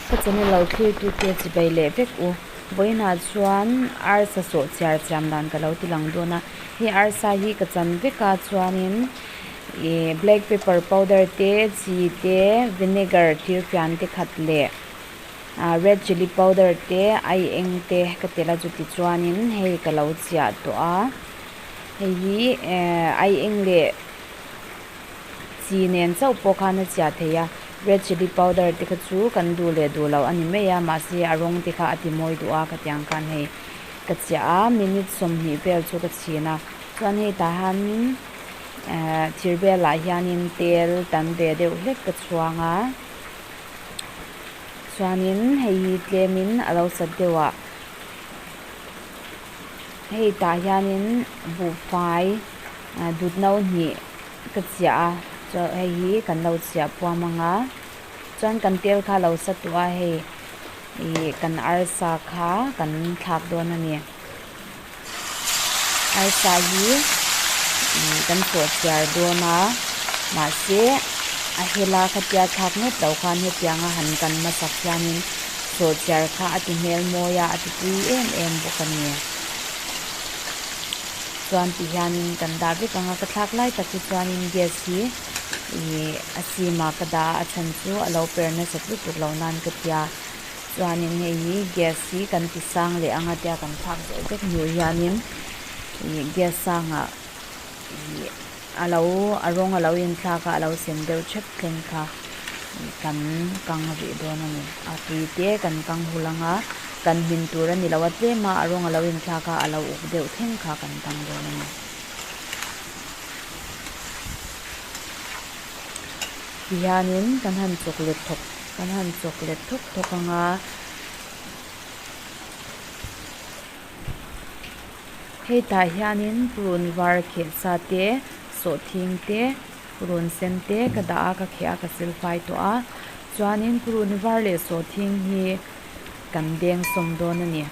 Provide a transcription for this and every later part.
Ka channel lo thlir tute chibai leh vek u. Vawiinah chuan arsa sawh chiar chiam dan ka lo ti lang dawn a. Hei arsa hi ka chan vek a chuanin ih black pepper powder te chi te vinegar thir fian te khat leh ah red chilli powder te aieng te ka tel a chuti chuanin hei ka lo chiah tawh a hei hi eh aieng leh. Chi nen chauh pawh khan a chiah thei a, red chilli powder te kha chu kan duh leh duh loh a ni mai a, mahse a rawng te kha a ti mawi duh a khatiang khan hei ka chiah a, minute 20 vel chu ka chhin a, chuan hei tah hianin ehh thir velah hianin tel tam ve deuh hlek ka chhuang a, chuanin hei hi tlemin a lo sat deuh ah hei tah hianin buhfai dut no hnih. Ka chiah a chuan hei hi kan lo chiah puam ang a chuan kan tel kha lo sa tawh a hei ih kan arsa kha kan thlak dawn a ni arsa hi ih kan sawh chiar dawn a mahse a hela khatia thlak ngawt loh khan hetianga han kan hmasak hianin sawh chiar kha a ti hmel mawi a a ti pui em em bawk a ni. Chuan ti hianin kan dah vek ang a, ka thlak lai tak hi chuanin gas hi ih a sim ah ka dah a, a chhan chu a lo per nasat lutuk loh nan ka tia. Chuanin hei hi gas hi kan ti sang leh ang a tia kan thlak zawh vek hnu hianin ih gas sangah ih a lo a rawng a lo inthlak a, a lo sen deuh thep thleng kha ih kan kang rih dawn a ni. A tui te kan kang hul ang a. Kan hmin tur a ni lo a, tlem a a rawng a lo inthlak a, a lo uk deuh thleng kha kan tang dawn a ni. Tihianin kan han chawk let thawk kan han chawk let thawk thawk ang a. Hei tah hianin purun var kheh sa te, sawhthing te, purun sen te ka dah a, ka kheh a, ka silfai tawh a. Chuanin purun var leh sawhthing hi. Kan deng sawm dawn a ni.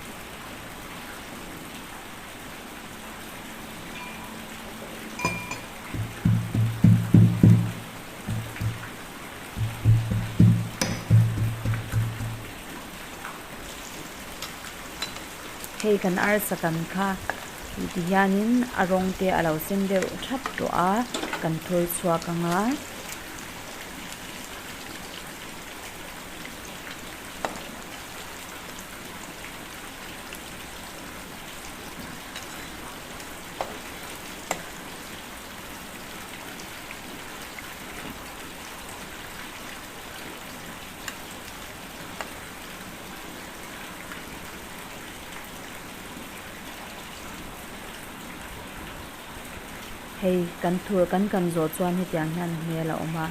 Hei kan arsa kan kha ti hianin a rawng te a lo sen deuh thap tawh a, kan thur chhuak ang a. Hei kan thur kan kan zawh chuan hetiang hian hmel a awm a.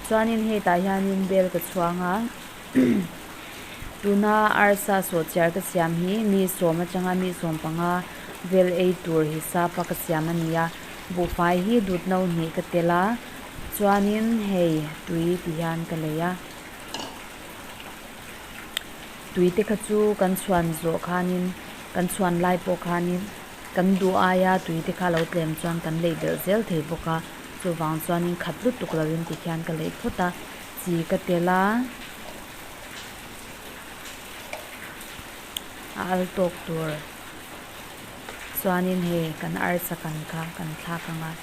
Chuanin hetah hianin bel ka chhuang a tuna arsa sawhchiar ka siam hi mi sawm atanga mi sawm panga vel ei tur hisap a ka siam a ni a buhfai hi dut no hnih ka tel a chuanin hei tui ti hian ka lei a tui te kha chu kan chhuan zawh khanin kan chhuan lai pawh khanin. Kan duh aia tui te kha lo tlem chuan kan leih belh zel thei bawk a, chuvang chuanin khat lutuk lovin tikhian ka leih phawt a, chi ka tel a, a al tawk tur chuanin hei kan arsa kan kha kan thlak ang a.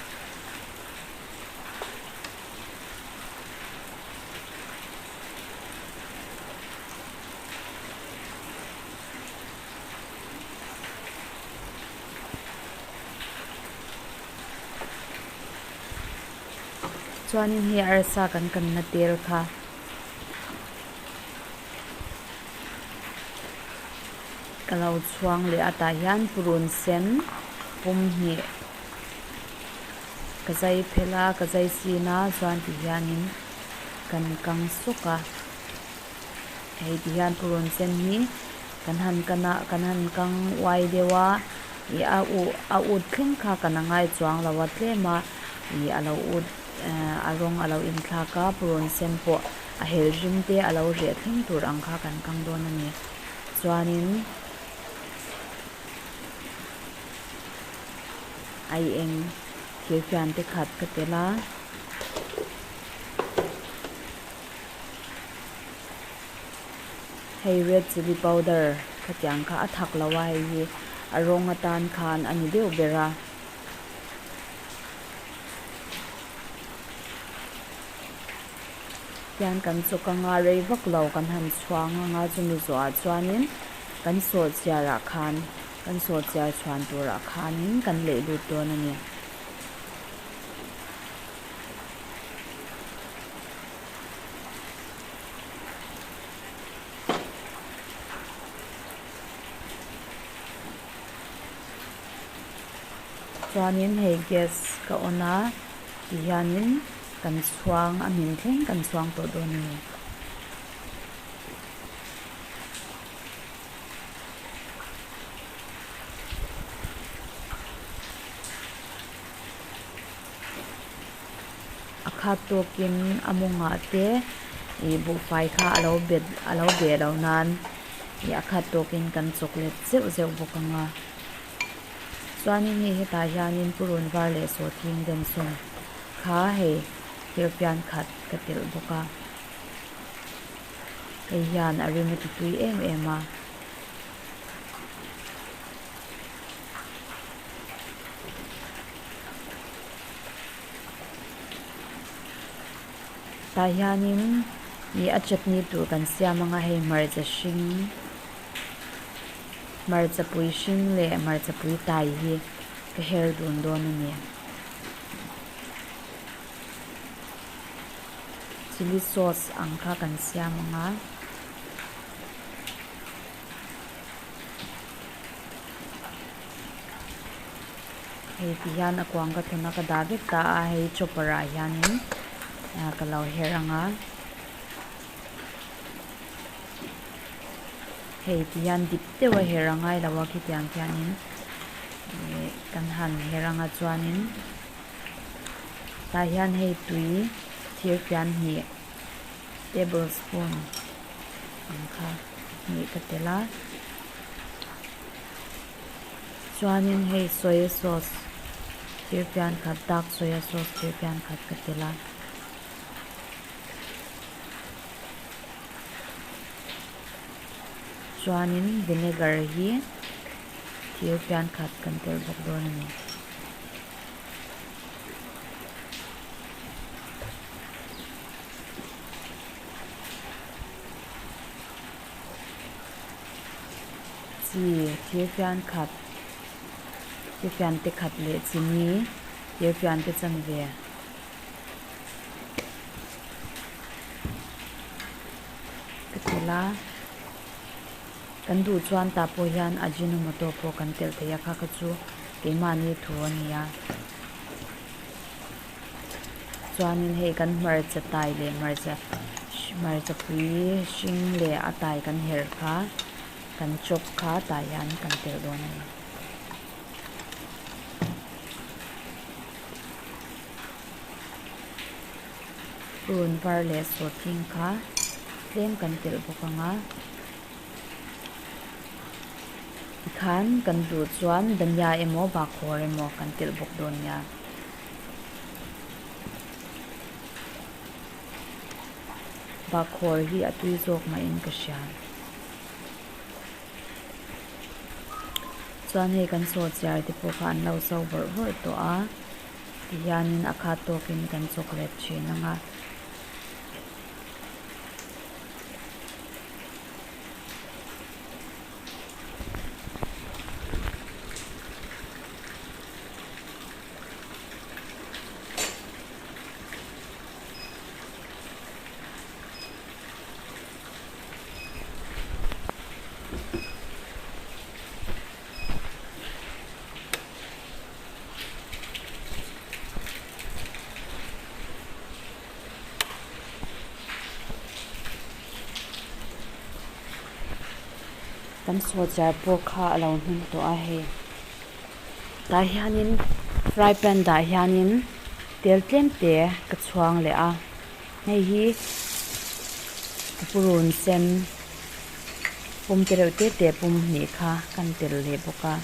Chuanin hei arsa kan kanna tel kha ka lo chhuang leh a tah hian purun sen pum hnih ka zai phel a ka zai sin a chuan ti hianin kan kang sawk a hei ti hian purun sen hi. Kan han kan a, kan han kang uai deuh a, ih a uh a ut thleng kha kan a ngai chuang lo a tlem a, ih a lo ut eh a rawng a lo inthlak a, purun sen pawh a hel rim te a lo reh thleng tur ang kha kan kang dawn a ni. Chuanin aieng thirfian te khat ka tel a. Hei red chilli powder khatiang kha a thak lo a hei hi a rawng atan khan a ni deuh ber a. Tian kan chawk anga rei vak lo kan han chhuang anga chumi zawhah chuanin kan sawhchiar ah khan kan sawhchiar chhuan turah khanin kan leih lut dawn a ni. Chuanin hei gas ka on a tihianin kan chhuang a hmin thleng kan chhuang tawh dawn a ni. A khat tawkin a mawngah te ih buhfai kha a lo bet a lo beh loh nan ih a khat tawkin kan chawk let zeuh zeuh bawk ang a chuanin hei hetah hianin purun var leh sawhthing denchhun kha hei thirfian khat ka telh bawk a hei hian a rim a ti tui em em a. Tah hianin ih a chutney tur kan siam ang a hei hmarcha hring hmarcha pui hring leh hmarcha pui tai hi ka her dun dawn a ni. Chilli sauce ang kha kan siam ang a. Hei ti hian a kuang ka thawn a ka dah vek ta a hei chopper ah hianin ah ka lo her ang a hei ti hian dip deuh a her a ngai lo a khitiang khianin ih kan han her ang a chuanin tah hian hei tui thir fian hnih table spoon ang kha hnih ka telh a chuanin hei soya sauce thir fian khat dark soya sauce thir fian khat ka telh a. Chuanin vinegar hi thir fian khat kan telh bawk dawn a ni. Chi thir fian khat thir fian te khat leh chini thir fian te chanve. Ka telh a kan duh chuan tah pawh hian ajinomoto pawh kan telh thei a kha kha chu keimahni thu a ni a. Chuanin hei kan hmarcha tai leh hmarcha hmarcha pui hring leh a tai kan herh kha kan chop kha tah hian kan telh dawn a ni. Purun var leh sawhthing kha tlem kan telh bawk ang a. Tikhan kan duh chuan dhania emaw bahkhawr emaw kan telh bawk dawn nia. Bahkhawr hi a tui zawk mahin ka hria. Chuan hei kan sawhchiar te pawh kha an lo so vawrh vawrh tawh a tihianin a khat tawkin kan chawk let thin ang a. Kan sawhchiar pawh kha a lo hnung tawh a hei tah hianin fry pan dah hianin tel tlem te ka chhuang leh a hei hi purun sen pum te reuh te te pum hnih kha kan tel leh bawk a.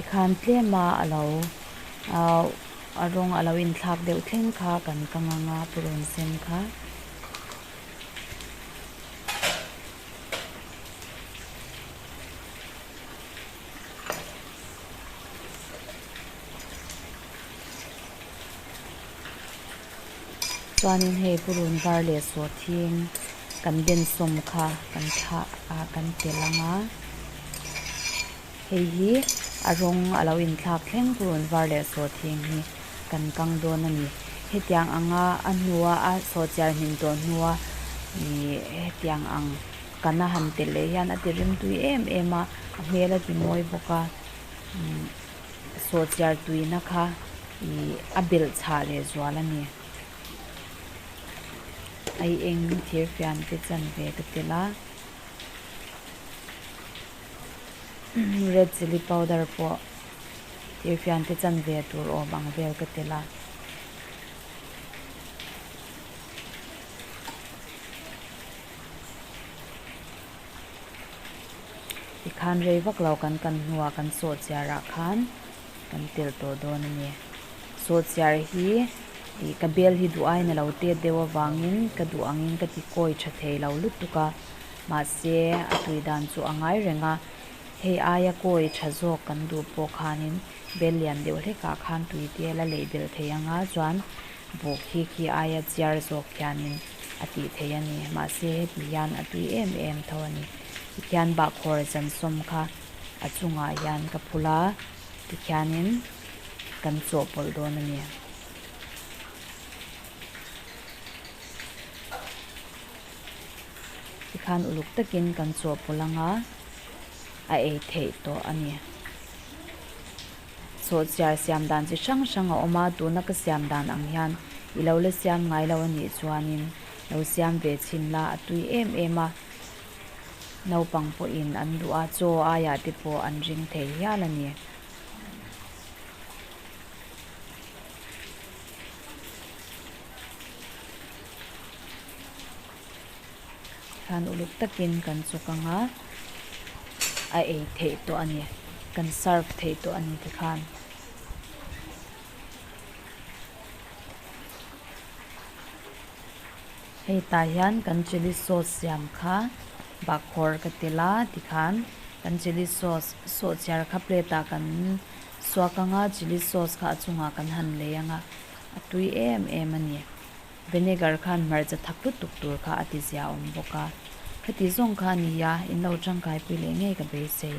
Tikhan tlem a a lo ahh a rawng a lo inthlak deuh thleng kha kan kang ang a purun sen kha. Chuanin hei purun var leh sawhthing kan bensawm kha kan thlah ah kan telh ang a hei hi a rawng a lo inthlak thleng purun var leh sawhthing hi kan kang dawn a ni hetiang anga a hnua a sawhchiar hmin tawh hnua ih hetiang ang kana han telh leh hian a ti rimtui em em a a hmel a ti mawi bawk a umm sawhchiar tuina kha ih a belh chhah leh zual a ni ai eng thir fian te chanve ka tel a red chilli powder pawh thir fian te chanve tur awm ang vel ka tel a. Tikhan rei vak lo kan kan hnuah kan sawhchiar ah khan kan tel tawh dawn a ni. Sawhchiar hi ih ka bel hi duh aiin a lo tet deuh avangin ka duh angin ka ti kawi tha thei lo lutuk a mahse a tui dan chu a ngai reng a hei aia kawi tha zawk kan duh pawh khanin bel lian deuh hlek ah khan tui te la leih belh thei ang a chuan buk hi khi aia chiar zawk khianin a tih theih a ni. Mahse heti hian a tui em em tho a ni. Tikhian bahkhawr zansawm kha a chungah hian ka phul a, tikhianin kan chawhpawlh dawn a ni. Tikhan uluk takin kan chawhpawlh ang a, a ei theih tawh a ni. Sawhchiar siam dan chi hrang hrang a awm a, tuna ka siam dan ang hian i lo la siam ngai lo a nih chuanin lo siam ve chhin la a tui em em a, naupang pawhin an duh a, chaw aiah te pawh an ring thei hial a ni. Khan uluk takin kan chawk ang a, a ei theih tawh a ni. Kan serve theih tawh a ni tikhan. Hei tah hian kan chilli sauce siam kha bakhawr ka tel a tikhan kan chilli sauce sawhchiar kha plate ah kan suak ang a chilli sauce kha a chungah kan han lei ang a a tui em em a ni. Vinegar khan hmarcha thak lutuk tur kha a ti zia awm bawk a, khati zawng kha a nia, in lo tangkaipui leh ngei ka beisei.